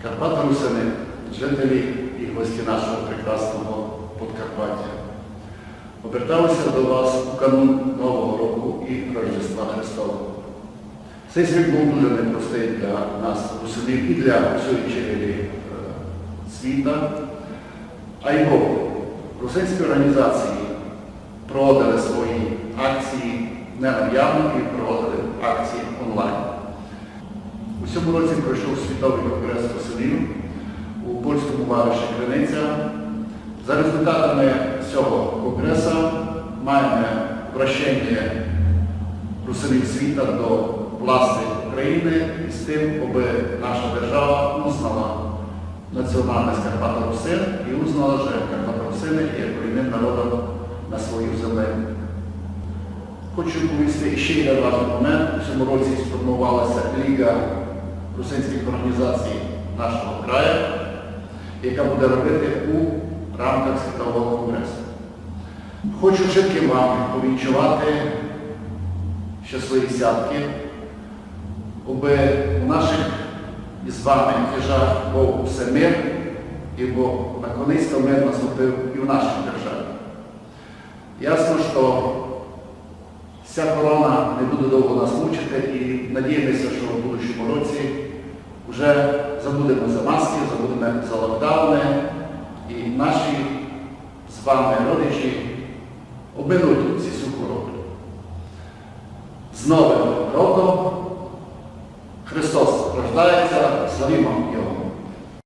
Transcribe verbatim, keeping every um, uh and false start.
Карпаты Русины, жителі і гості нашого прекрасного Подкарпаття. Обертаю ся до вас у канун Нового року і Рождества Христова. Цей рік був дуже непростий для нас, русинів, і для всієї чигирі, е, світа. Айбо русинські організації проводили свої акції не наявно і проводили акції онлайн. У цьому році пройшов Світовий конгрес русинів у польському вариші Криниця. За результатами цього конгресу маємо обращення русинів світа до власти України із тим, аби наша держава узнала національность карпаторусин і узнала, що карпаторусины є корінним народом на своїй землі. Хочу повісти ще один важный момент. У цьому році сформувалася Ліга русинських організацій нашого краю, яка буде робити у рамках Світового конгресу. Хочу всім вам повінчувати щасливі святки, аби у наших із вами хижах був усе мир, і бо наконець-то мир наступив і в нашій державі. Ясно, що ця корона не буде довго нас мучити, і надіємося, що в будущому році вже забудемо за маски, забудемо за локдауни, і наші з вами родичі обминуть ці сухі роки. З Новим роком! Христос рождається! Славімо